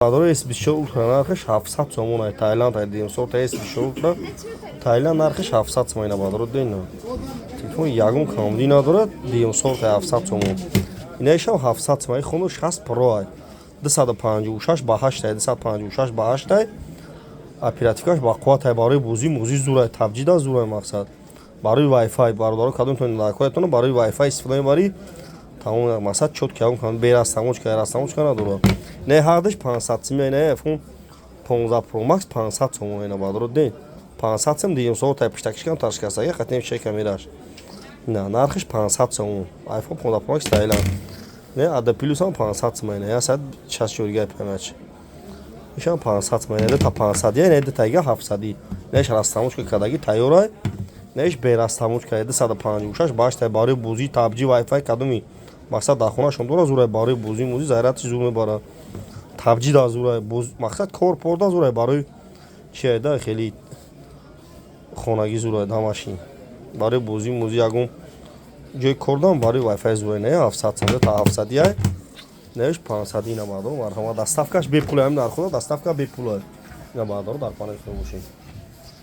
Бародари, S24 Ultra нархаш 700 сомон ай, Таиланд ай, димсорта S24 Ultra Таиланд нархаш 700 сомон ина, бародаро, дена. Телефон ягон камдӣ надорад, димсорта 700 сомон. Инаишам 700 сомон, хоно 60 Pro ай. 256 ба 8 ай, 256 ба 8 ай. Оперативкаш ба қувват ай, барои бозӣ мозӣ зур ай, PUBG да зур ай, мақсад. Барои Wi-Fi, бародаро, кадомтон лайкҳоятон барои Wi-Fi истифода мебарӣ, тамом, мақсад, чётко, ягон кам бе растамочка, растамочка надорад. Не, ҳардаш 500 сим, не, iPhone 15 Pro Max 500 сомон ина, бародаро, ден. 500 сим, дигим сол тай пиштакишкам ташкастага, хатем шека камераш. На, нархиш 500 сомон. iPhone 15 Pro Max Таиланд. Не, ада плюс ҳам 500 сом ина, 164 гигабайт память. Ишам 500 сом, ина та 500, я не тайга 700. Неш растамочка кадаги тайёрай. Неш бе растамочка 256 баштай, барои бозӣ, PUBG, Wi-Fi кадоми. Мақсад, дар хонашон дора, зурай, барои бозӣ мозӣ зарядши зур мебарад. PUBG да зурай, мақсад, кор порда зурай, барои чи да хеле хонагӣ зурай ҳамашин. Барои бозӣ мозӣ, ягон ҷои кордам, барои Wi-Fi зурай, не, 700 сом та 700 яй. Неш 500 ина, бародаро, марҳамат, доставкаш бепул, ҳам нархода доставка бепул. Ина, бародаро, дар паноҳи Худо бошед.